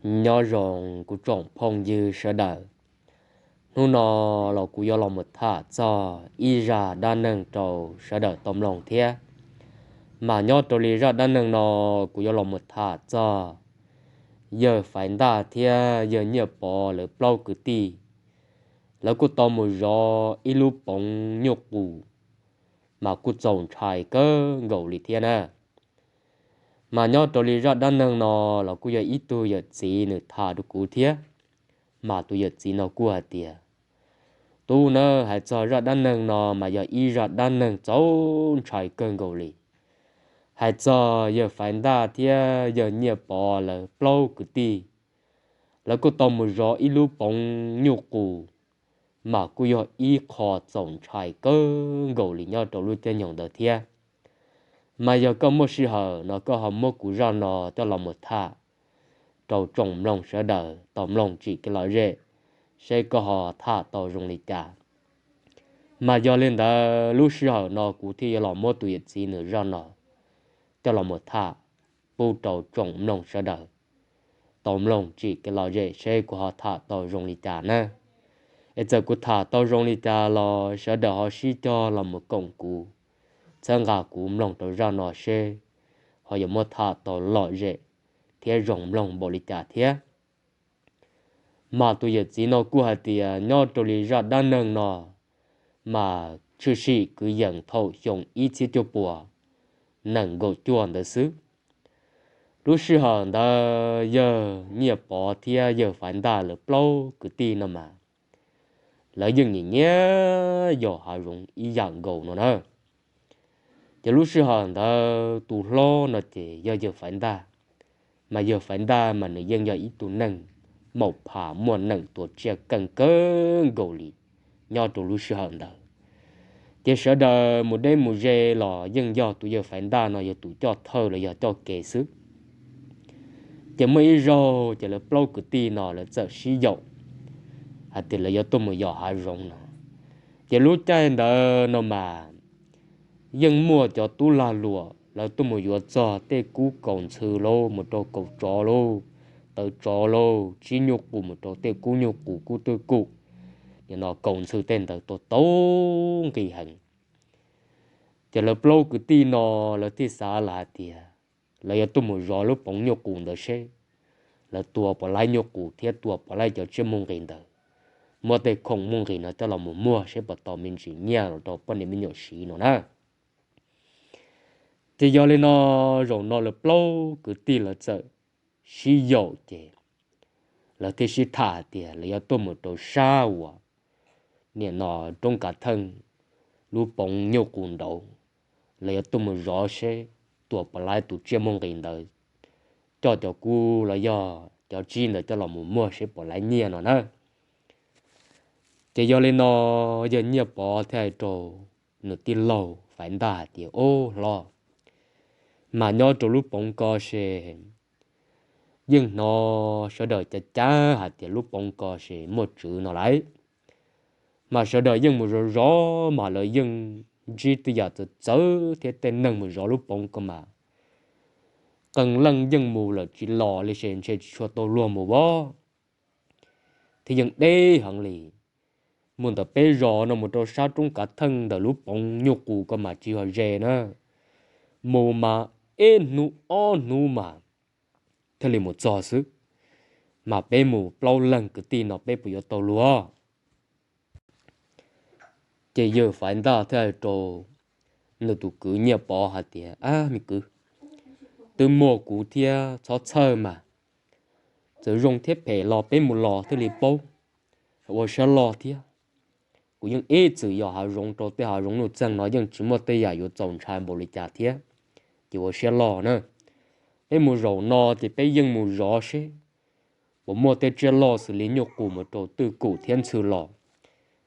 Nyob zoo kuv tsoom phooj ywg sawv daws, hnub no los kuv yuav los mus tham txog ib zaj dab neeg rau sawv daws tau mloog thiab. Mas nyob rau li zaj dab neeg no kuv yuav los mus tham txog yawg Faiv Ntaj thiab yawg Nyiaj Pov lawv plaub kwv tij, lawv kuj tau mus zov ib lub poov nyuj qus, mas kuj txaus ntshai kawg nkaus li thiab na. Mas nyob rau li zaj dab neeg no los kuj yog ib tug yawm txiv nws tham rau kuv thiab. Mas tus yawm txiv no kuj hais tias, tub na, hais txog zaj dab neeg no mas yog ib zaj dab neeg txaus ntshai kawg nkaus li. Hais txog yawg Faiv Ntaj thiab yawg Nyiaj Pov lawv plaub kwv tij, lawv kuj tau mus zov ib lub poov nyuj qus, mas kuj yog ib qho txaus ntshai kawg nkaus li nyob rau lub caij nyoog ntawd thiab. Mas yog koj muaj sij hawm no koj ho muab kuv zaj no coj los mus tham rau tsoom mloog sawv daws tau mloog tsim kev lom zem, seb koj ho tham tau zoo li cas. Mas yog li ntawd lub sij hawm no kuv thiaj yuav los muab tus yawm txiv nws zaj no coj los mus tham pub rau tsoom mloog sawv daws tau mloog tsim kev lom zem seb kuv ho tham tau zoo li cas na. Es txawm kuv tham tau zoo li cas los sawv daws ho sib cog los mus koom kuv, txhawb nqa kuv mloog rau zaj no seb ho yuav muab tham tau lom zem thiab zoo mloog npaum li cas thiab. Mas tus yawm txiv no kuj hais tias nyob rau li zaj dab neeg no mas tshwm sim kwv yees thaum xyoo ib txhiab cuaj puas nees nkaum cuaj ntawd xwb. Lub sij hawm ntawd yawg Nyiaj Pov thiab yawg Faiv Ntaj lawv plaub kwv tij no mas lawv yeej nyiam nyiam yos hav zoov ib yam nkaus no na. Ces lub sij hawm ntawd tus hlob no ces yog yawg Faiv Ntaj, mas yawg Faiv Ntaj mas nws yeej yog ib tug neeg maum pham muaj neem tua tsiaj keej kawg nkaus li nyob rau lub sij hawm ntawd. Ces sawv daws mus deb mus ze los yeej yog tus yawg Faiv Ntaj no yog tus coj thawj los yog coj kev xwb. Ces muaj ib zaug ces lawv plaub kwv tij no lawv txawm sib yaum hais tias lawv yuav tuaj mus yos hav zoov no. Ces lub caij ntawd no mas yeej muaj cov tub lag luam lawv tuaj mus yuav txog tej kub kaus ntxhw lauj, mus rau kaus tsov lauj, tawv tsov lauj, tsib nyuj qus mus rau tej kub nyuj qus kub twj kum, nim no kaus ntxhw tej ntawd tuaj tau nqis heev. Ces lawv plaub kwv tij no lawv thiaj xav lawm hais tias lawv yuav tuaj mus zov lub poov nyuj qus ntawd seb lawv tua puas laib nyuj qus thiab tua puas laib cov tsiaj muaj nqis ntawd, muab tej khoom muaj nqis no coj los mus muag seb puas tau me ntsis nyiaj los rau poj niam me nyuam siv no na. Ces yog li no, zaum no lawv plaub kwv tij lawv txawm sib yaum ces lawv thiaj sib tham hais tias lawv yuav tuaj mus rau sab uas nim no roob kav theej lub poov nyuj qus nraud, lawv yuav tuaj mus zov seb tua puas laib tus tsiaj muaj nqis ntawd, coj cov kub los yog cov tsib ntawd coj los mus muag seb puas laib nyiaj no na. Ces yog li no, yawg Nyiaj Pov thiaj hais rau nws tij laug Faiv Ntaj hais tias, Ob hlob, mas nyob rau lub poov ko ces yeej hnov sawv daws cav cav hais tias lub poov ko ces muaj tswv no lauj. Mas sawv daws yeej mus zov zov mas lawv yeej ntsib tej yam txawv txawv thiab tej neeg mus zov lub poov ko mas qee leej yeej mus lawm tsis los li ces ntshe tsis tshua tau luag mus os. Thiab yeej deb heev li. Mus ntawm peb zos no mus rau sab roob kav theej ntawm lub poov nyuj qus ko mas tsis yog ze na, mus mas ib hnub ob hnub mas thiaj li mus txog xwb. Mas peb mus plaub leeg kwv tij no peb puas yuav tau luag? Ces yawg Faiv Ntaj thiaj hais rau nws tus kwv Nyiaj Pov hais tias, Ab me kwv, twb muaj kuv thiab txhob txhawj mas, txawm zoo thiab phem los peb mus los thiaj li paub, ua siab loj thiab. Kuv yeej ib txwm yos hav zoov rau tej hav zoov nuj txeeg no yeej tsis muaj tej yam yuav txaus ntshai npaum li cas thiab, ces ua siab loj na. Peb mus zaum no ces peb yeej mus zov seb puas muaj tej tsiaj loj xws li nyuj qus mus rau twj kum thiab ntxhw los.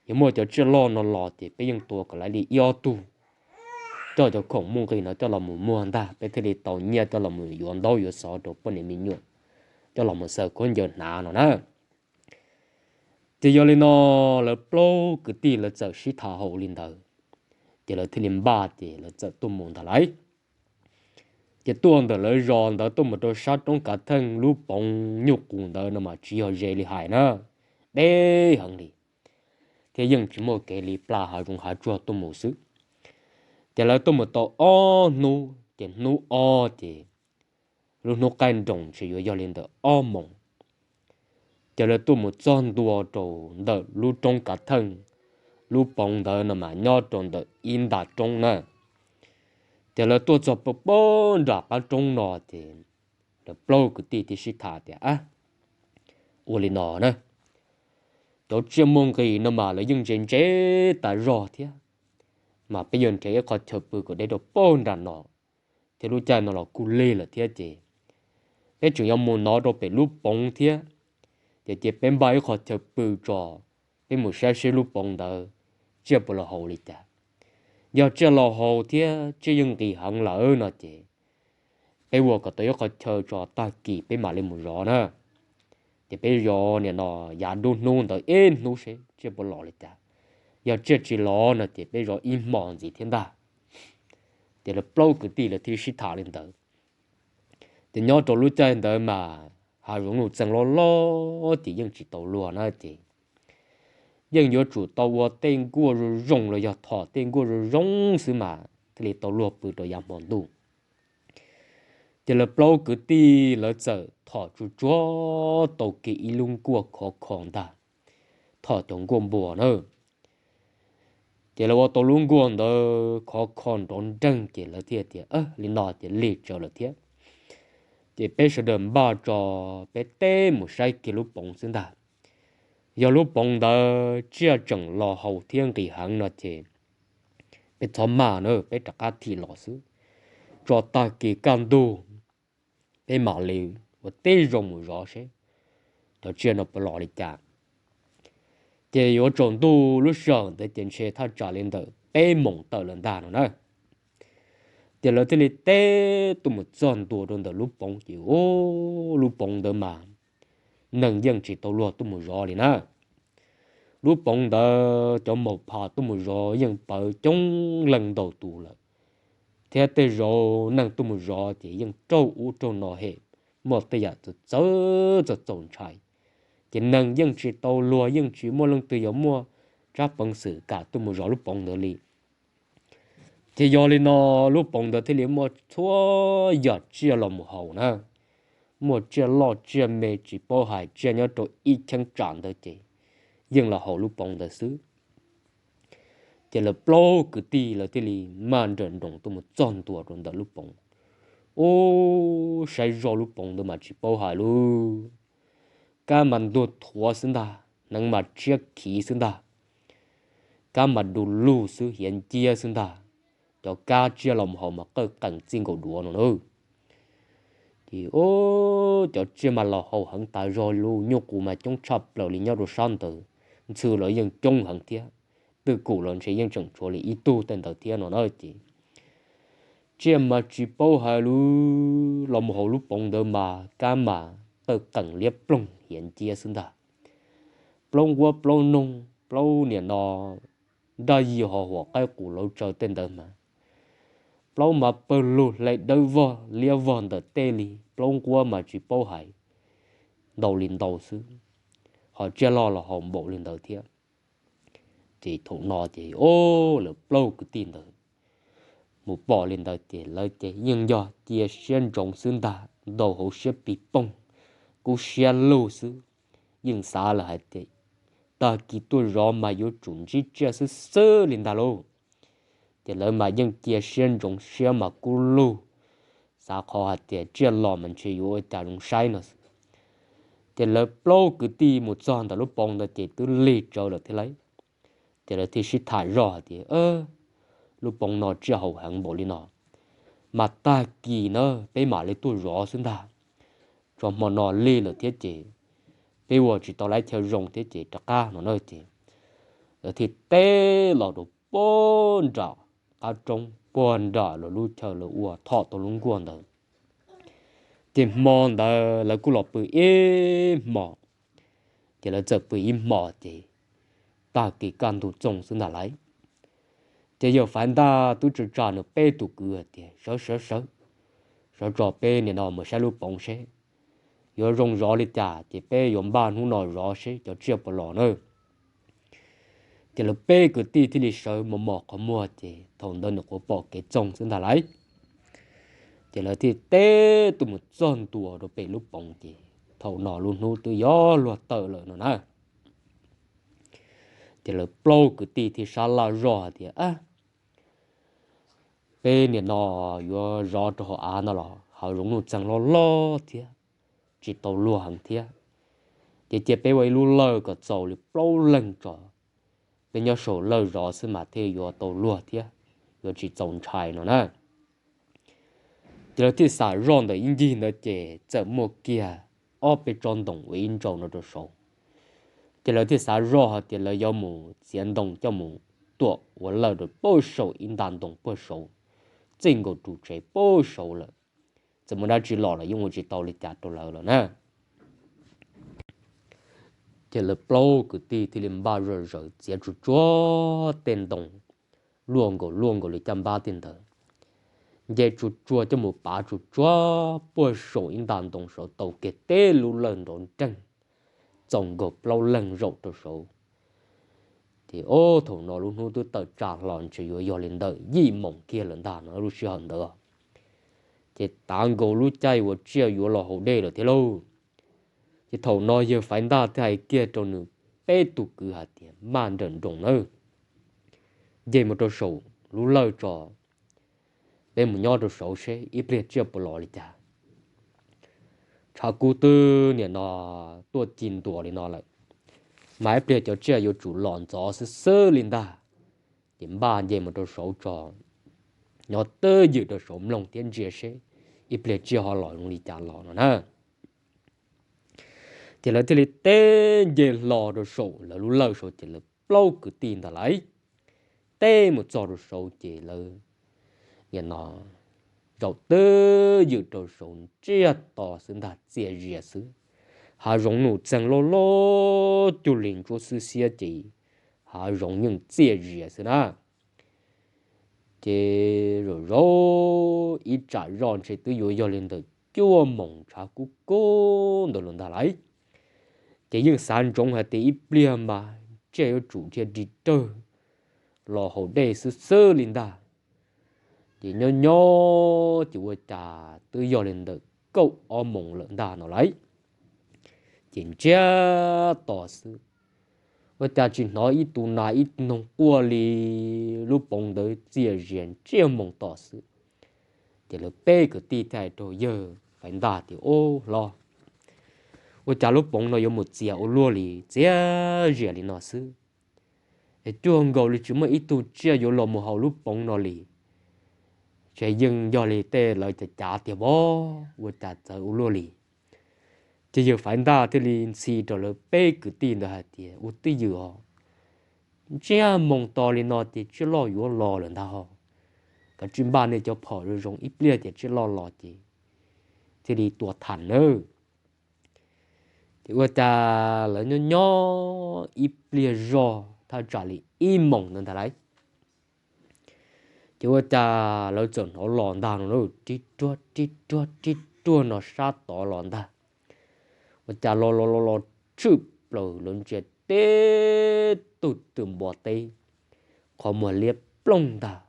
Yog muaj cov tsiaj loj no los ces peb yeej tua kom lawv li ib ob tug, coj cov khoom muaj nqis no coj los mus muag ntag peb thiaj li tau nyiaj coj los mus yuav ntaub yuav xov rau poj niam me nyuam, coj los mus xaws khaub ncaws hnav no na. Ces yog li no, lawv plaub kwv tij lawv txawm sib tham haum li ntawd, ces lawv thiaj li npaj ces lawv txawm tuaj mus ntag lauj. Ces tuaj ntawm lawv zos ntawd tuaj mus rau sab roob Kav Theej lub poov nyuj qus ntawd no mas tsis yog ze li hais na, deb heev li, thiab yeej tsis muaj kev li, plas hav zoov hav tsuag tuaj mus xwb. Ces lawv tuaj mus tau ob hnub ces hnub ob ces lub hnub qaij nroos ntshe yuav yog li ntawm ob moos, ces lawv tuaj mus txog ntua rau ntawm lub roob Kav Theej lub poov ntawd no mas nyob rau ntawm ib nta roob na. Ces lawv tuaj txog pab nram qab roob no ces lawv plaub kwv tij thiaj sib tham tias, Ab, ua li no na, cov tsiaj muaj nqis no mas lawv yeej ntse ntse tas zog thiab, mas peb yuav nrhiav ib qho chaw pw kom deb rau pab nram no, thiab lub caij no los kuj lig lawm thiab ces peb tseem yuav mus nov rau pem lub poov thiab, ces cia peb npaj ib qho chaw pw tso, peb mus saib seb lub poov ntawd tsiaj puas los haus li cas. Yog tsiaj los haus thiab tsiaj yeej nqis heev lawm no ces peb ua kom tau ib qho chaw tso, tag kis peb mam li mus zov na. Ces peb zov nim no yav nruab hnub ntawd ib hnub seb tsiaj puas los li cas. Yog tsiaj tsis los no ces peb zov ib hmos ntxiv thiab ntag. Ces lawv plaub kwv tij lawv thiaj sib tham li ntawd. Ces nyob rau lub caij ntawd mas hav zoov nuj txeeg loj loj ces yeej tsis tau luag na ces yeej yuav tsum tau ua tej nkuaj zoo zoo los yog thom tej nkuaj zoo zoo xwb mas thiaj li tau luag pw rau yav hmo ntuj. Ces lawv plaub kwv tij lawv txawm thom tsuag tsuag tau kiag ib lub nkuaj khov kho ntag, thom cov nkuaj npua na. Ces lawv ua tau lub nkuaj ntawd khov kho nrov nreeg ces lawv thiaj tias, Li no ces lig tsawv lawm thiab, ces peb sawv daws npaj tso, peb teb mus saib kiag lub poov xwb ntag. Yog lub poov ntawd tsiaj tseem los haus thiab nqis heev no ces peb txhob maj na, peb rov qab thim los xwb, tso tag kis kaj ntug peb mam li ua tib zoo mus zov seb cov tsiaj no puas los li cas. Ces yuav tsaus ntuj lub sij hawm ntawd ces ntshe thaj tsam li ntawm peb moos tawm lawm ntag no na. Ces lawv thiaj li teb tuaj mus txog ntua rau ntawm lub poov ces, ub, lub poov ntawd mas neeg yeej tsis tau luag tuaj mus zov li na. Lub poov ntawd cov maum phas tuaj mus zov yeej pawv coob leej ntau tus lawm, thiab tej zaum neeg tuaj mus zov ces yeej raug ub raug no hem, muaj tej yam txawv txawv txaus ntshai, ces neeg yeej tsis tau luag, yeej tsis muaj leej twg yuav muaj tsab peev xwm kam tuaj mus zov lub poov ntawd li. Ces yog li no lub poov ntawd thiaj li muaj txhua yam tsiaj los mus haus na, muaj tsiaj loj tsiaj me tsis paub hais, tsiaj nyob rau ib cheeb tsam ntawd ces yeej los haus lub poov ntawd xwb. Ces lawv plaub kwv tij lawv thiaj li maj nrawm nroos tuaj mus txog ntua rau ntawm lub poov. Ub, saib zoj lub poov ntawd mas tsis paub hais lub, kab mas ntuag thuav xwb ntag, hneev mas tshiab khiv xwb ntag, kab mas du lug xwb, hiav nciab xwb ntag. Cov kab tsiaj los mus haus mas qawj qees txij nkaus duav no na. Ces ub, cov tsiaj mas los haus heev tas zog, lub nyuj qus mas coob tshaj plaws li nyob rau sab ntawd, ntxhw los yeej coob heev thiab, twj kum los ntshe yeej tseem tshuav li ib tug tej ntawd thiab no na ces tsiaj mas tsis paub hais lub, los mus haus lub poov ntawd mas kab mas qawj qees liab ploog hiav nciab xwb ntag. Plaub nquab plaub noog plaub niam no nraj yig ho huam qaib qus lauv tsaw tej ntawd mas plaub mas pawg lug hle dawb vog liab vog ntawm tej li, plaub nquab mas tsis paub hais ntau li ntau xwb, ho tsiaj loj los haus npaum li ntawd thiab. Ces thaum no ces o, lawv plaub kwv tij ntawd mus pom li ntawd ces lawv ces yeej yog cia siab ntsoov xwb ntag, ntau hauv siab pig poog, kub siab lug xwb. Yeej xav lawm hais tias tag kis tuaj zov mas yuav tsum ntsib tsiaj xwb xwb li ntag lauj. Ces lawv mas yeej cia siab ntsoov, siab mas kub lug, xav qhov hais tias tsiaj los mas ntshe yuav ua cas zoo saib no xwb. Ces lawv plaub kwv tij mus txog ntawm lub poov ntawd ces twb lig tsawv lawm thiab lauj. Ces lawv thiaj sib tham zoj hais tias, lub poov no tsiaj haus heev npaum li no, mas tag kis na peb mam li tuaj zov xwb ntag. Tso hmo no lig lawm thiab ces peb ua tsis tau lawv chaw zoo thiab ces rov qab no na ces lawv thiaj teb los rau puag nram qab roob, puag nram lawv lub chaw lawv ua thom tau lub nkuaj ntawd. Ces hmo ntawd lawv kuj los pw ib hmo, ces lawv txawm pw ib hmo ces tag kis kaj ntug txoog xwb ntag lauj. Ces yawg Faiv Ntaj twb tsa tsa nws peb tus kwv hais tias, Sawv, sawv, sawv, sawv tso peb nim no mus saib lub poov seb yuav zoo zov li cas ces peb yuav npaj hnub no zov seb cov tsiaj puas los na. Ces lawv peb kwv tij thiaj li sawv mos mos qhov muag ces thaum ntawd nws qhuav pom kev txoog xwb ntag lauj. Ces lawv thiaj teb tuaj mus txog ntua rau pem lub poov ces thaum no lub hnub twb yuav luag tawm lawm no na. Ces lawv plaub kwv tij thiaj sab laj zoj hais tias, Peb nim no yuav zov rau hauv av no los hav zoov nuj txeeg loj loj thiab, tsis tau luag heev thiab. Ces cia peb ua ib lub lawj kom txaus li plaub leeg tso, peb nyob saum lawj zov xwb mas thiaj yuav tau luag thiab yuav tsis txaus ntshai no na. Ces lawv thiaj xam zoj ntawm ib ncig ntawd ces txawm muaj kiag ob peb tsob ntoo ua ib ntsaus no rau saud. Ces lawv thiaj xav zoj hais tias lawv yuav mus txiav ntoo coj mus tuam ua lawj rau puag saum ib nta ntoo puag saud, txij nkaus ru tsev puag saud lawm. Txawm muaj dab tsi los los yeej ua tsis tau li cas rau lawv lawm na. Ces lawv plaub kwv tij thiaj li npaj zoj zawv txiav tsuag tsuag tej ntoo luaj nkaus luaj nkaus li caj npab tej ntawd, nce tsuag tsuag coj mus pav tsuag tsuag puag saum ib nta ntoo saud tau kiag teb lub lawj nrov nreeg txaus nkaus plaub leeg zaum rau saud. Ces ob thaum no lub hnub twb tawm tsam hlo ntshe yuav yog li ntawm yim moos kiag lawm ntag no lub sij hawm ntawd. Ces tav nkaus lub caij uas tsiaj yuav los haus dej lawm thiab lauj. Ces thaum no yawg Faiv Ntaj thiaj hais kiag rau nws peb tug kwv hais tias, Maj nrawm nroos nawb, nce mus rau saum lub lawj tso, peb mus nyob rau saud seb ib pliag tsiaj puas los li cas. Tshav kub twb nim no tuaj ci ntua li no lawm, mas ib pliag cov tsiaj yuav tsum los ntxov xwb xwb li ntag. Ces npaj nce mus rau saud tso, nyob twj ywm rau saud mloog thiab ntsia seb ib pliag tsiaj ho los zoo li cas los no na. Ces lawv thiaj li teb nce hlo rau saum lawv lub lawj saud ces lawv plaub kwv tij ntag lauj, teb mus txog rau saud ces lawv nim no zaum twj ywm rau saud ntsiag to xwb ntag, txias zias xwb. Hav zoov nuj txeeg loj loj cuag li ntsuab xwb xiab ces hav zoov yeej txias zias xwb na. Ces zaum zaum ib tsam zoj ntshe twb yuav yog li ntawm cuaj moos tshav kub kub ntawd lawm ntag lauj. Ces yeej xav ntsoov hais tias ib pliag mas tsiaj yuav tsum dhia ri rawg los haus dej xwb xwb li ntag. Ces nyob nyob ces ua cas twb yog li ntawm kaum ob moos lawm ntag no lauj. Ces ntsiag to xwb, ua cas tsis hnov ib tug nas ib noog quaj li, lub poov ntawd txias zias ntsiag moos to xwb. Ces lawv peb kwv tij thiaj hais rau yawg Faiv Ntaj tias, Ub hlob, ua cas lub poov no yuav mus txias ua luaj li, txias zias li no xwb? Es cuag nkaus li tsis muaj ib tug tsiaj yuav los mus haus lub poov no li. Ces yeej yog li tej lawv cav cav tiag pab, ua cas txawv ua luaj li. Ces yawg Faiv Ntaj thiaj li ntxhi rau lawv peb kwv tij ntawd hais tias, Ua twj ywm os, ntsiag moos to li no ces tsiaj loj yuav los lawm ntag ho. Kav tsij npaj nej cov phom zoo zoo, ib pliag ces tsiaj loj los ces thiaj li tua tham nawb. Ces ua cas lawv nyob nyob ib pliag zog thaj tsam li ib moos ntawd ntag lauj, ces ua cas lawv txawm hnov los ntag no, rib ruag rib ruag rib ruag no sab tod los ntag. Ua cas los los los los tshwm plaws lawv ntsia teb tug twm npua teb, qhov muag liab ploog ntag,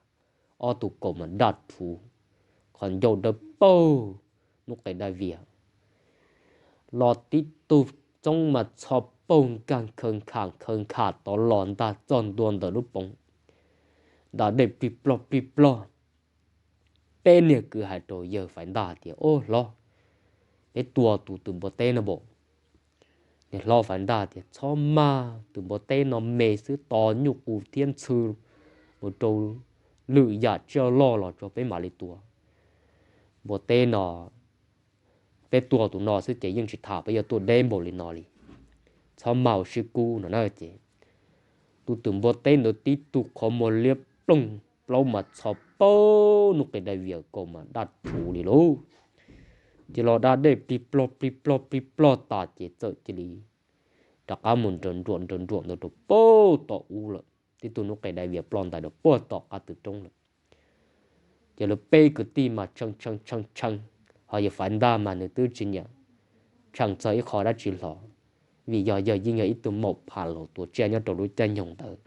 ob tug kaus mas daj rhuv, qhov ncauj dawb paug, hnub qes daj vias los tib tug txoob mas txho paug nkag nkhaws nkhav nkhaws nkhav tod los ntag txog ntua ntawm lub poov, da dej plig plog plig plog. Peb niag kwv hais rau yawg Faiv Ntaj tias, Ub hlob, peb tua tus twm npua teb no npaum. Niag hlob Faiv Ntaj tias, Txhob maj, twm npua teb no me xwb, tos nyuj qus thiab ntxhw mus rau lwm yam tsiaj loj los tso peb mam li tua. Npua teb no, peb tua tus no xwb ces yeej tsis tham peb yuav tuaj deb npaum li no li. Txhob maj ua siab kub no na. Ces tus twm npua teb ntawd tib tug qhov muag liab ploog, plaub mas txho paug, hnub qes daj vias, kaus mas daj rhuv li lauj. Ces los da dej plig plog plig plog plig plog tas ces txawm cia li rov qab mus nrawm nruam nrawm nruam ntawd rau puag tom ub lawm, tib tug hnub qes daj vias ploj ntais rau puag tom qab tw roob lawm. Ces lawv peb kwv tij mas tshee tshee tshee tshee Ho yawg Faiv Ntaj mas nws twb tsis nyiam tshee txog ib qho dab tsi hlo, vim yog yawg yeej yog ib tug maum pham laus tua tsiaj nyob rau lub caij nyoog ntawd.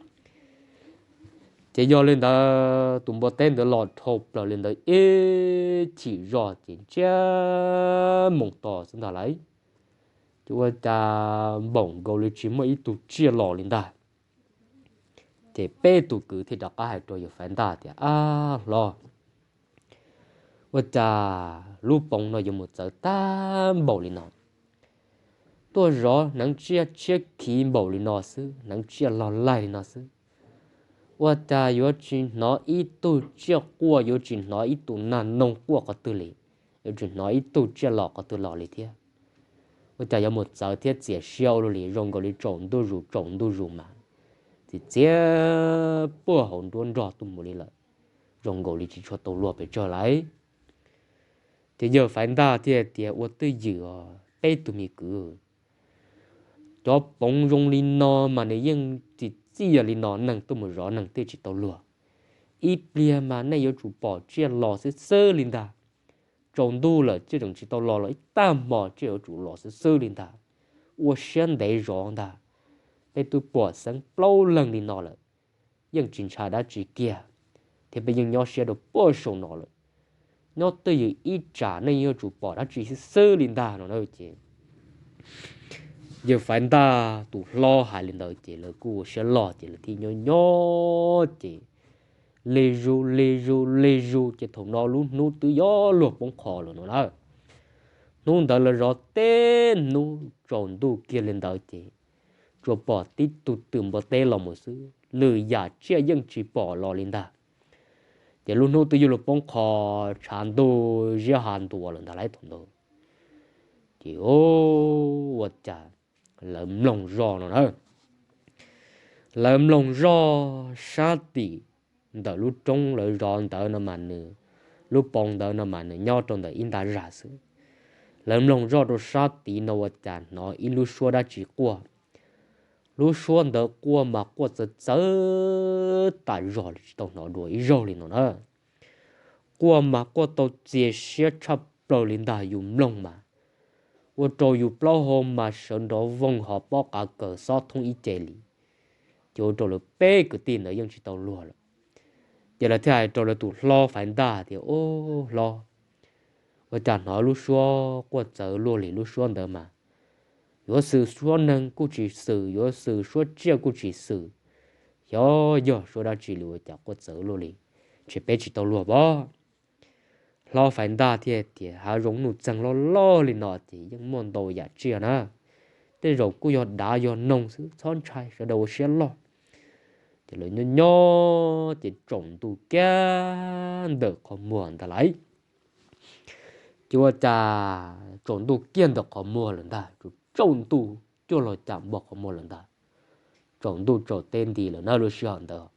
Ces yog li ntawd tus npua teb ntawd los dhau plaws li ntawd ib chim zoj ces ntsiag moo to xwb ntag lauj. Ces ua cas npaum nkaus li tsis muaj ib tug tsiaj los li ntag. Ces peb tug kwv thiaj rov qab hais rau yawg Faiv Ntaj tias, Ab hlob, ua cas lub poov no yuav mus txawv tag npaum li no? Tuaj zov hneev tsiaj tshiab khiv npaum li no xwb, hneev tsiaj log laig li no xwb, ua cas yuav tsis hnov ib tug tsiaj quaj, yuav tsis hnov ib tus nag noog quaj qhov twg li, yuav tsis hnov ib tug tsiaj los qhov twg los li thiab? Ua cas yuav mus txawv thiab txias siab ua luaj li, zoo nkaus li tsaus ntuj zus tsaus ntuj zus mas txias txias puag hauv nruab nrog tuaj mus li lawm, zoo nkaus li tsis tshua tau luag pes tsawg lauj. Ces yawg Faiv Ntaj thiaj tias, Ua twj ywm os peb tug me kwv, cov poov zoo li no mas nws yeej txias txias li no, neeg tuaj mus zov neeg thiaj tsis tau luag. Ib pliag mas nej yuav tsum pom tsiaj los xwb xwb li ntag. Tsaus ntuj lawm tsiaj tseem tsis tau los los ib tag hmo tsiaj yuav tsum los xwb xwb li ntag. Ua siab ntev zov ntag. Peb twb pom xeeb plaub leeg li no lawm, yeej tsis ntshai dab tsi kiag, thiab peb yeej nyob siab rau puag saum no lawm. Nyob twj ywm ib tsam nej yuav tsum pom dab tsi xwb xwb li ntag no na. Ces yawg Faiv Ntaj tus hlob hais li ntawd ces lawv kuj ua siab loj ces lawv thiaj nyob nyob ces lig zus lig zus lig zus ces thaum no lub hnub twb yuav luag poob qho lawm no na. Hnub ntawd lawv zov teb hnub tsaus ntuj kiag li ntawd ces tsuas pom tib tug twm npua teb los mus xwb, lwm yam tsiaj yeej tsis pom los li ntag. Ces lub hnub twb yuav luag poob qho, tshav ntuj ziab hav ntuas lawm ntag lauj thaum ntawd. Ces ua cas lawv mloog zoj no na, lawv mloog zoj sab tim ntawm lub roob lawv zov ntawd no mas nws, lub poov ntawd no mas nws nyob rau ntawm ib nta zag xwb. Lawv mloog zoj rau sab tid no ua cas hnov ib lub suab dab tsi quaj. Lub suab ntawd quaj mas quaj txawv txawv tas zog li tsis tau hnov dua ib zaug li no na. Quaj mas quaj tau txias siab tshaj plaws li ntag, yus mloog mas ua rau yus plaub hau mas sawv nrov voog ho pob qav kaws xob thoob ib ce li. Ces ua rau lawv peb kwv tij ntawd yeej tsis tau luag lawm. Ces lawv thiaj hais rau lawv tus hlob Faiv Ntaj tias, Ub hlob, ua cas hnov lub suab quaj txawv luaj li lub suab ntawd mas yuav xwm suab neeg kuj tsis xwm, yuav xwm suab tsiaj kuj tsis xwm, xyov yog suab dab tsi li ua cas quaj txawv luaj li, ntshe peb tsis tau luag pob. Hlob Faiv Ntaj thiaj tias, Hav zoov nuj txeeg loj loj li no ces yeej muaj ntau yam tsiaj na, tej zaum kuj yog dav yog noog xwb, txhob ntshai, sawv daws ua siab loj. Ces lawv nyob nyob ces tsaus ntuj kiag ntawm qhov muag ntag lauj. Ces ua cas tsaus ntuj kiag ntawm qhov muag lawm ntag, tsaus ntuj cuaj los cas npog qhov muag lawm ntag, tsaus ntuj tsaus teb nti lawm na lub sij hawm ntawd.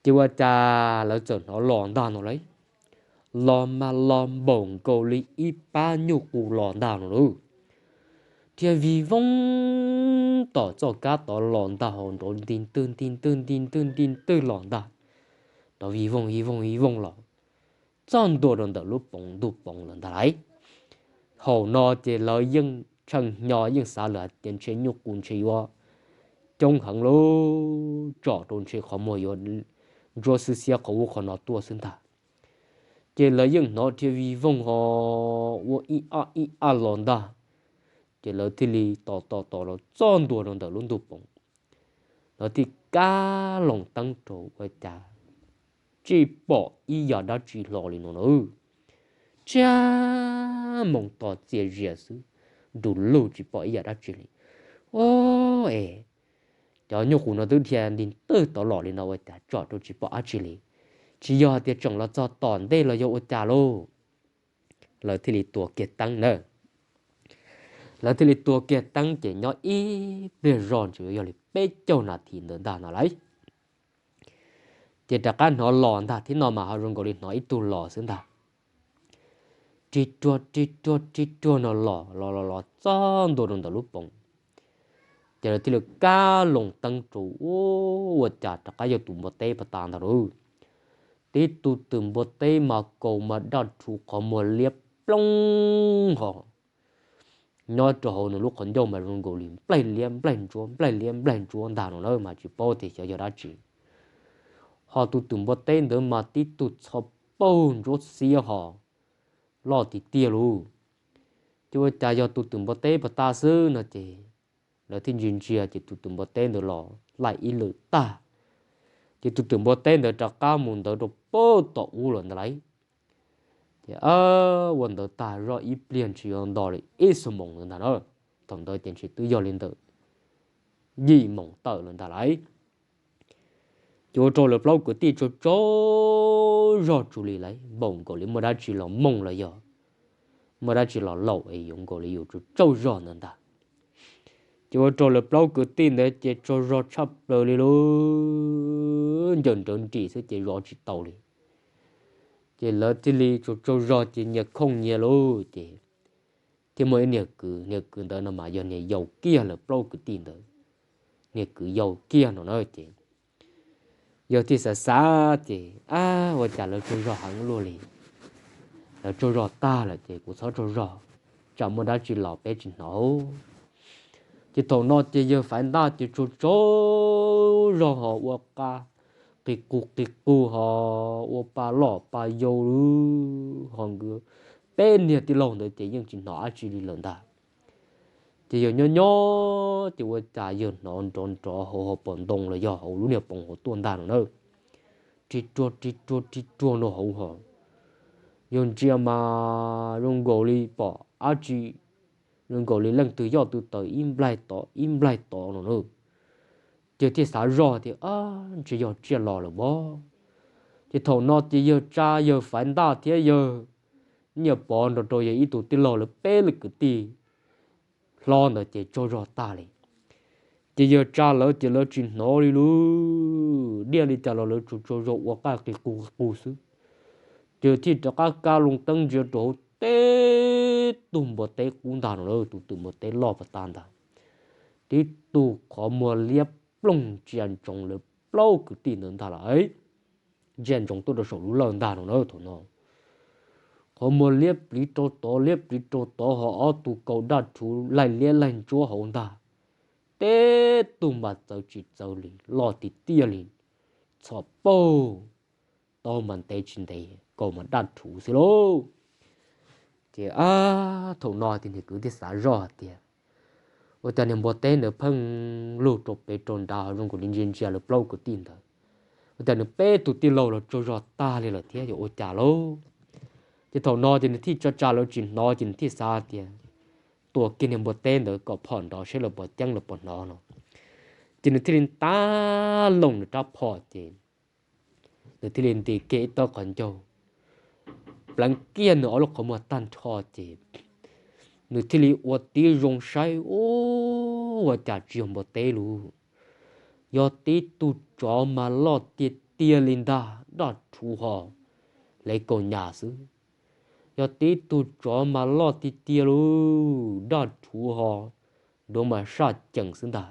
Ces ua cas lawv txawm hnov los ntag no lauj. Los mas los npaum nkaus li ib pab nyuj qus los ntag no lauj. Thiaj vij voog tom txoj kab tod los ntag, hos nrov nti ntwg nti ntwg nti ntwg nti ntwg los ntag, nrov vij voog vij voog vij voog los txog ntua rau ntawm lub poov ntug poov lawm ntag lauj. Thaum no ces lawv yeej tshee hnyo yeej xav lawm hais tias ntshe nyuj qus ntshe yuav coob heev lauj, tsom rau ntshe qhov muag yuav ntsuab xwb xiab qhov ub qhov no tuaj xwb ntag. Ces lawv yeej hnov thiaj vij voog ho ua ib ab ib ab los ntag. Ces lawv thiaj li tos tos tos los txog ntua rau ntawm lub ntug poov. Lawv thiaj kab loos teeb rau ua cas tsis pom ib yam dab tsi hlo li no na. Ntsiag moo to txias zias xwb, nrug lug tsis pom ib yam dab tsi li. Ub, es cov nyuj qus no twb dhia nti ntwg tod los li no ua cas tsom rau tsis pom dab tsi li? Tsis yog hais tias tseem los txog tom ntej los yog ua cas lauj? Lawv thiaj li tua kiag teeb na. Lawv thiaj li tua kiag teeb ces nyob ib pliag zoj ntshe yog li peb caug nas this ntawd ntag no lauj. Ces rov qab hnov los ntag, thiab no mas ho zoo nkaus li hnov ib tug los xwb ntag. Rig ruag rig ruag rig ruag no los los los los txog ntua rau ntawm lub poov. Ces lawv thiaj li kab loos teeb rau, ua cas rov qab yog tus npua teb pas tas ntag lauj. tib tug twm npua teb mas kaus mas daj rhuv qhov muag liab ploog ho nyob rau hauv nws lub qhov ncauj mas zoo nkaus li nplaig liab nplaig ntsuab nplaig liab nplaig ntsuab ntag no na mas tsis paub tias xyov yog dab tsi. Ho tus twm npua teb ntawd mas tib tug txho paug ntsuab xiab ho loj tiag tiag lauj. Ces ua cas yog tus twm npua teb puag ta xwb no ces lawv thiaj ntsia ntsia ces tus twm npua teb ntawd los laim ib lwm tag. Ces tus twm npua teb ntawd rov qab mus ntawd rau puag tom ub lawm ntag lauj. Ces ua ntawd tag zoj ib pliag ntshe yuav nto li ib xuab moos ntawd ntag na. Thaum ntawd ces ntshe twb yog li ntawm yim moos tawm lawm ntag lauj. Ces ua rau lawv plaub kwv tij tsaug tsaug zog tsus li lauj, npaum nkaus li muaj dab tsi los mooj los yog muaj dab tsi los laum es yuav nkaus li yus tsaug tsaug zog ntawd ntag. Ces ua rau lawv plaub kwv tij ntawd ces tsaug zog tshaj plaws li lauj, ncaws nrawv nris xwb ces zov tsis tau li. Ces lawv thiaj li tsaug tsaug zog ces nyias khooj nyias lauj ces thiaj muaj ib niag kwv, niag kwv ntawd no mas yog niag yau kiag lawv plaub kwv tij ntawd, niag kwv yau kiag no na ces yawg thiaj xav xav ces, ab, ua cas lawv tsaug zog heev luaj li, lawv tsaug zog tag lawm ces kuv txhob tsaug zog, tsam muaj dab tsi los peb tsis hnov. Ces thaum no ces yawg Faiv Ntaj ces tsaug tsaug zog ho ua qa qis qus qis qus ho ua pa loj pa yau lawm ho nkawd peb niag tij laug ntawd ces yeej tsis hnov dab tsi li lawm ntag. Ces yawg nyob nyob ces ua cas yawg hnov nrov nrov hauv hauv paus ntoo los yog hauv lub niag poos hauv tuaj ntag no na, ri ruag ri ruag ri ruag nroo hauv ho. Yawg ntsia mas zoo nkaus li pom dab tsi, zoo nkaus li leej twg yoj tw taws ib nplaig tod ib nplaig tod no na. Ces thiaj xav zoj tias, ntshe yog tsiaj los lawm pob. Ces thaum no ces yawg tsa yawg Faiv Ntaj thiab yawg Nyiaj Pov nrog rau yawg ib tug tij laug lawv peb leeg kwv tij hlob ntawd ces tsaug zog tag li. Ces yawg tsa lawv ces lawv tsis hnov li lub diaj li cas los lawv tsuas tsaug zog ua qaj qis qus qis qus xwb. Ces thiaj rov qab kab loo teeb ntsia rau hauv tib tug npua teb qub ntag no, tus twm npua teb loj pas tag ntag. Tib tug qhov muag liab ploog ntsia ntsoov lawv plaub kwv tij ntawd ntag lawm. Ntsia ntsoov tuaj rau saum lub lawj ntag no na thaum no. Qhov muag liab pliv rau tod liab pliv rau tod ho ob tug kaus daj rhuv laig liab laig ntsuab hauv ntag. Tib tug mas txawv tsis txawv li, loj tiag tiag li, txhom paug, taub mas ntev tsis ntev, kaus mas daj rhuv xwb lauj. Ces thaum no ces niag kwv thiaj xav zoj hais tias, ua cas niag npua teb ntawd pheej lug rau pem rau nrad ho zoo nkaus li ntsia ntsia lawv plaub kwv tij ntawd, ua cas nws peb tug tij laug los tsaug zog tag li lawm thiab yuav ua cas lauj. Ces thaum no ces nws thiaj tsa tsa lawv tsis hnov ces nws thiaj xav tias, tua kiag niag npua teb ntawd kom phom nrov seb lawv puas ceeb lawv puas hnov no. Ces nws thiaj li ntab loo nws rab phom ces nws thiaj li nti kiag ib tawb qhov ncauj, pleev kiag nws ob lub qhov muag tag nrho ces nws thiaj li ua tib zoo saib, ua cas tsis yog npua teb lauj, yog tib tug tsov mas loj tiag tiag li ntag, daj rhuv ho, lev kaus nyas xwb. Yog tib tug tsov mas loj tiag tiag lauj, daj rhuv ho, duav mas saj cees xwb ntag.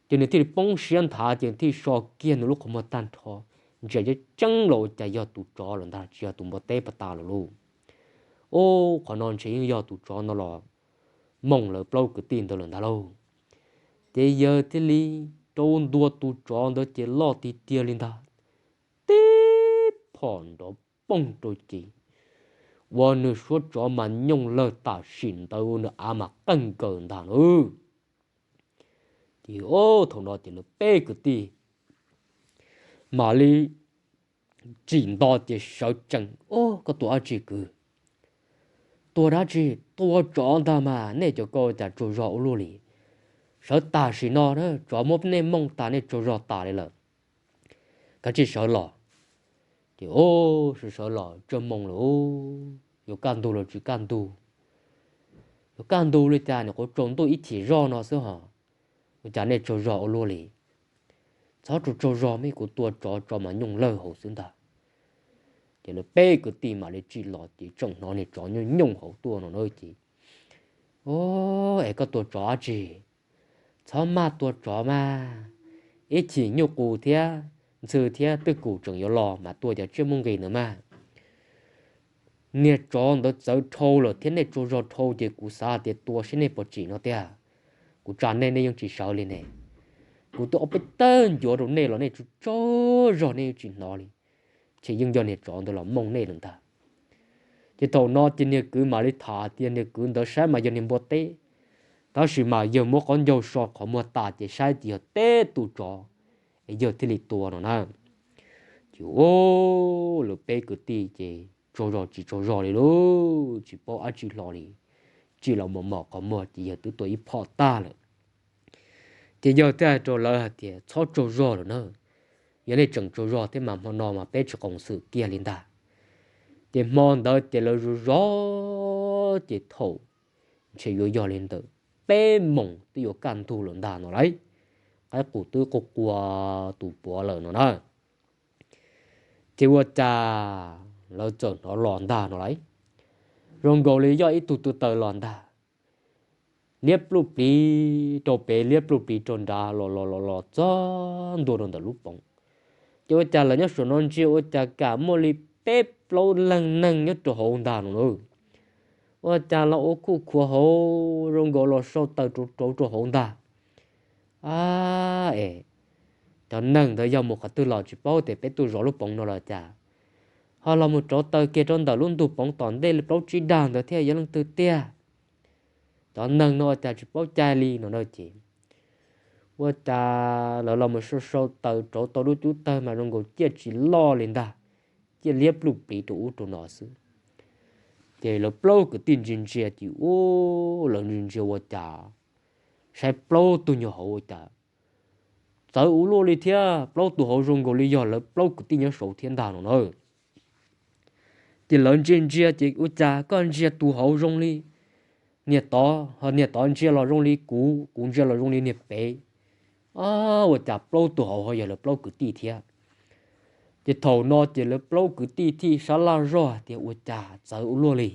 Ces nws thiaj li poob siab nthav ces nws thiaj so kiag nws lub qhov muag tag nrho, ntsia tseeb tseeb los ua cas yog tus tsov lawm ntag, tsis yog tus npua teb pas tas lawm lauj. Ub, qhov no ntshe yeej yog tus tsov no los mooj lawv plaub kwv tij ntawd lawm ntag lauj. Ces yawg thiaj li rau ntua tus tsov ntawd ces loj tiag tiag li ntag, tib phom nrov poog rau ces ua nws suab tsov mas nyooj lawg tam sim ntawd nws av mas qeej nkaws ntag na. Ces thaum no ces lawv peb kwv tij mam li tsim nto ces sawv tsees, Ub, koj tua dab tsi kwv? Tua dab tsi? Tua tsov ntag mas, nej cov ko cas tsaug zog ua luaj li. Sawv tam sim no, tsov muab nej mooj tas nej tsaug zog tas li lawm. Kav tsij sawv los. Ces sawv sawv los tsawg moos lawm, yuav kaj ntug los tsis kaj ntug. Yuav kaj ntug li cas, nyuam qhuav tsaus ntuj ib chim zoj no xwb hos, ua cas nej tsaug zog ua luaj li. Txhob tsaug tsaug zog mas, kuv tua tsov, tsov mas nyooj lawg hauv xwb ntag. Ces lawv peb kwv tij mam li tsim los ces tseem hnov niag tsov nyooj nyooj hauv tuaj no na ces, Ub, es koj tua tsov dab tsi? Txhob maj tua tsov mas, ib chim nyuj qus thiab ntxhw thiab twj kum tseem yuav los mas tua cov tsiaj muaj nqis ntawd mas. Niag tsov ntawd txawv dhau lawm thiab nej tsaug zog dhau ces kuv xav hais tias tua seb nej puas tsim no tiag. Kuv tsa nej nej yeej tsis sawv li ne. Kuv twb ob peb tawg ncuav rau nej los nej tsaug zog nej yeej tsis hnov li. Ces yeej yog niag tsov ntawd los mooj nej lawm ntag. Ces thaum no ces niag kwv mam li tham tias niag kwv ntawd saib mas yog niag npua teb, tab sis mas yawg muab qhov ncauj so qhov muag tas ces saib ces yog teb tus tsov, es yawg thiaj li tua no na. Ces lawv peb kwv tij ces tsaug zog tsis tsaug zog li lauj, tsis paub dab tsi hlo li. Tsim los mos mos qhov muag ces yawg twb tua ib phom tag lawm. Ces yawg thiaj hais rau lawv hais tias txhob tsaug zog lawm na, yog nej tseem tsaug zog thiab mas hmo no mas peb tsis qoos xwm kiag li ntag. Ces hmo ntawd ces lawv zov zov ces thaum ntshe yuav yog li ntawm peb moos twb yuav kaj ntug lawm ntag no lauj, qaib qus twb qua qua tus puav lawm no na. Ces ua cas lawv txawm hnov los ntag no lauj, zoo nkaus li yog ib tug tub taws los ntag, liab pluj pliv rau pem liab pluj pliv rau nrad los los los los txog ntua rau ntawm lub poov. Ces ua cas lawv nyob saum no ntsia ua cas kam muaj li peb plaub leeg neeg nyob rau hauv ntag no lauj. Ua cas los ua khuj khuav hauv zoo nkaus los sau taws rauv rauv rau hauv ntag. A, es cov neeg ntawd yog mus qhov twg los tsis paub tias peb tuaj zov lub poov no los cas, ho los mus rauv taws kiag rau ntawm lub ntug poov tom ntej li plaub tsib dag ntawd thiab yog leej twg tiag. Cov neeg no ua cas tsis paub cai li no na ces ua cas lawv los mus sau sau taws rauv tau lub cub tawg mas zoo nkaus ciaj tsis loj li ntag, ciaj liab pluj pliv rau ub rau no xwb. Ces lawv plaub kwv tij ntsia ntsia ces ub, lawv ntsia ntsia ua cas saib plaub tug nyuag hauv ua cas txawv ua luaj li thiab, plaub tug hauv zoo nkaus li yog lawv plaub kwv tij nyob saud thiab ntag no na. Ces lawv ntsia ntsia ces ua cas koj ntsia tus hauv zoo li niag tod, ho niag tod ntsia los zoo li kuv, kuv ntsia los zoo li niag pem. Ua cas plaub tug hauv ho yog lawv plaub kwv tij thiab. Ces thaum no ces lawv plaub kwv tij thiaj sab laj zog tias ua cas txawv ua luaj li,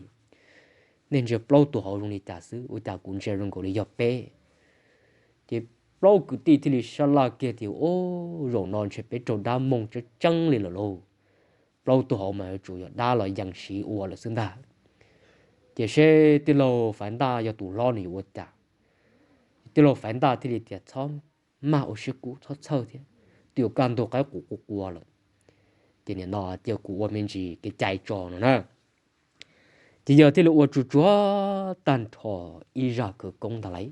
nej ntsia plaub tug hauv zoo li cas xwb, ua cas kuv ntsia zoo nkaus li yog peb. Ces plaub kwv tij thiaj li sab laj kiag tias o, zaum no ntshe peb raug dab mooj tseeb tseeb li lawm lauj. Plaub tug hauv mas yuav tsum yog dab los yees siv ua lawm xwb ntag. Ces seb tij laug Faiv Ntaj yog tus hlob nws yuav ua cas. Tij laug Faiv Ntaj thiaj li tias txhob maj ua siab kub, txhob txhawj thiab, twb yuav kaj ntug qaib qus qua qua lawm. Ces nim no cia kuv ua me ntsis kev cai tso no na. Ces yawg thiaj li ua tsuag tsuag tag nrho ib zaj khawv koob ntag lauj.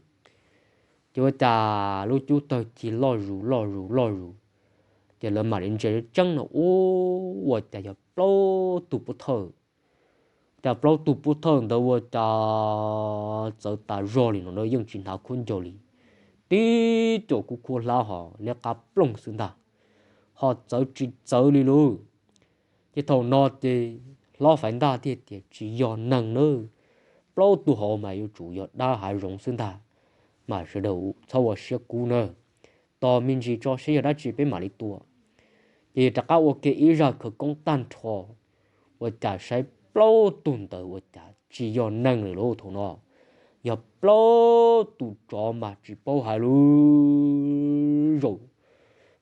Ces ua cas lub cub tawg ci loj zus loj zus loj zus, ces lawv mam li ntsia tseeb no ua cas yog plaub tug pov thawj. Cas plaub tug pov thawj ntawd ua cas txawv tas zog li no na, yeej tsis hnav khaub ncaws li, tib co kub khuab hlab ho liab qab ploog xwb ntag, ho txawv tsis txawv li lauj. Ces thaum no ces hlob Faiv Ntaj thiaj tias tsis yog neeg nawb, plaub tug hauv mas yuav tsum yog dab hav zoov xwb ntag, mas sawv daws txhob ua siab kub na, tos me ntsis tso seb yog dab tsi peb mam li tua. Ces yawg rov qab ua kiag ib zaj khawv koob tag nrho, ua cas saib plaub tug ntawd ua cas tsis yog neeg lawm lauj, thaum no yog plaub tus tsov mas tsis paub hais lus,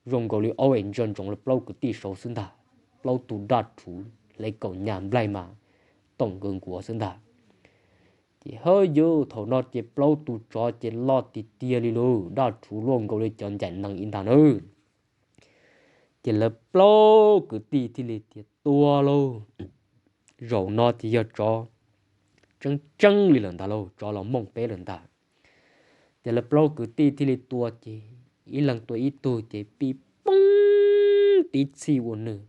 zoo nkaus li aub es ntsia ntsoov lawv plaub kwv tij saud xwb ntag, plaub tug daj rhuv hle kaum nyas nplaig mas toom nkaws nkuav xwb ntag. Ces hawb yuj, thaum no ces plaub tus tsov ces loj tiag tiag li lauj, daj rhuv luaj nkaus li cov ncaim nees ib ntag nawb. Ces lawv plaub kwv tij thiaj li tias tua lauj, zaum no ces yog tsov tseeb tseeb li lawm ntag lauj, tsov los mooj peb lawm ntag. Ces lawv plaub kwv tij thiaj li tua ces ib leeg tua ib tug ces pib poob tib txhij ua nws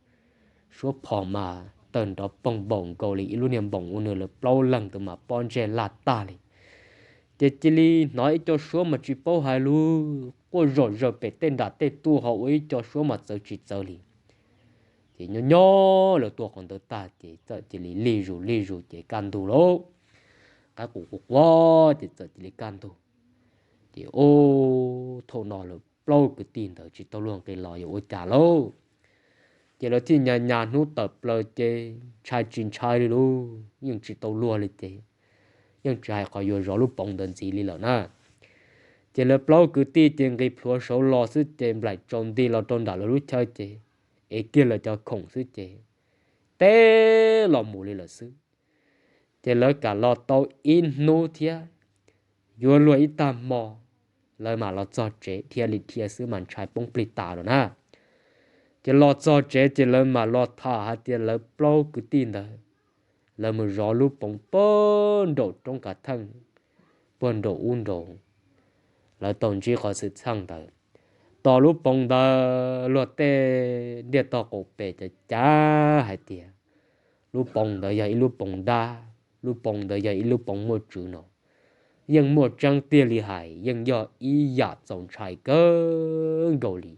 suab phom mas tawg nrov poog npaum nkaus li ib lub niag npoos ua nws lawv plaub leeg ntawd mas pob ntseg laj tag li. Ces cia li hnov ib co suab mas tsis paub hais lus quaj zom zaws pem tej nram tej tuaj ho ua ib co suab mas txawv tsis txawv li. Ces nyob nyob lawv tua qhov ntawd tag ces txawm cia li lig zus lig zus ces kaj ntug lauj, qaib qus qua qua ces txawm cia li kaj ntug. Ces ub, thaum no lawv plaub kwv tij ntawd tsis tau luag nqis los yuav ua cas lauj. Ces lawv thiaj nyas nyas hnub tawm plaws ces ntshai tsis ntshai li lauj, yeej tsis tau luag li ces yeej tsis hais qhov yuav zov lub poov ntawd ntxiv li lawm na. Ces lawv plaub kwv tij ces nqis plhuav saud los xwb ces nplaim tsaus nti los rau nram lawv lub chaw ces ev kiag lawv cov khoom xwb ces teb los mus li lawm xwb. Ces lawv kam los tau ib hnub thiab, yuav luag ib tag hmo, lawv mam los txog tsev, dhia li dhia xwb mas ntshai poob plig tas lawm na. Ces los txog tsev ces lawv mam los tham hais tias lawv plaub kwv tij ntawd, lawv mus zov lub poov puag nraum roob Kav Theej, puag nraum ub nraud. Lawv tau ntsib qhov xwm txheej ntawd. Tom lub poov ntawd luag tej ntiaj teb qaum pem cav cav hais tias lub poov ntawd yog ib lub poov dab, lub poov ntawd yog ib lub poov muaj tswv no. Yeej muaj tseeb tiag li hais, yeej yog ib yam txaus ntshai kawg nkaus li.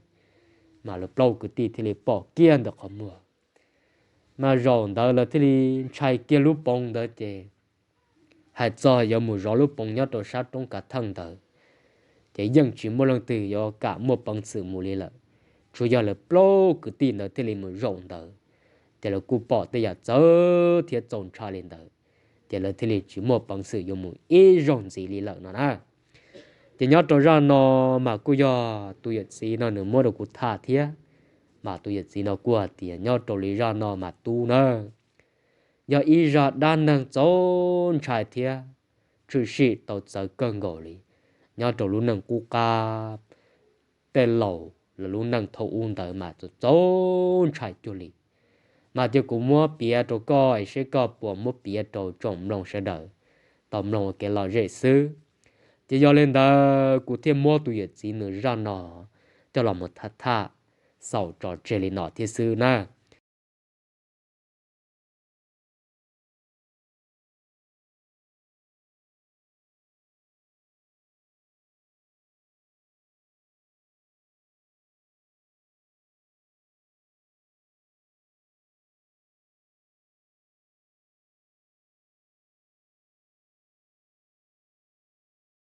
Mas lawv plaub kwv tij thiaj li pom kiag ntawm qhov muag. Mas zaum ntawd lawv thiaj li ntshai kiag lub poov ntawd ces hais txog yuav mus zov lub poov nyob rau sab roob Kav Theej ntawd, ces yeej tsis muaj leej twg yuav kam muaj peev xwm mus li lawm. Tsuas yog lawv plaub kwv tij ntawd thiaj li mus zaum ntawd, ces lawv kuj pom tej yam txawv thiab txaus ntshai li ntawd, ces lawv thiaj li tsis muaj peev xwm yuav mus ib zaug ntxiv li lawm no na. Ces nyob rau zaj no mas kuj yog tus yawm txiv no nws muab rau kuv tham thiab, mas tus yawm txiv no kuj hais tias nyob rau li zaj no mas tub na, yog ib zaj dab neeg txaus ntshai thiab tshwm sim tau txawv kawg nkaus li nyob rau lub neej qub qab tej laus lawv lub neej thaum ub ntawd mas txaus ntshai cuag li. Mas cia kuv muab piav rau koj es seb koj puas muab piav rau tsoom mloog sawv daws tau mloog ua kev lom zem xwb. Ces yog li ntawd kuv thiaj muab tus yawm txiv nws zaj no coj los mus tham tham xaus tso tseg li no thiab xwb na.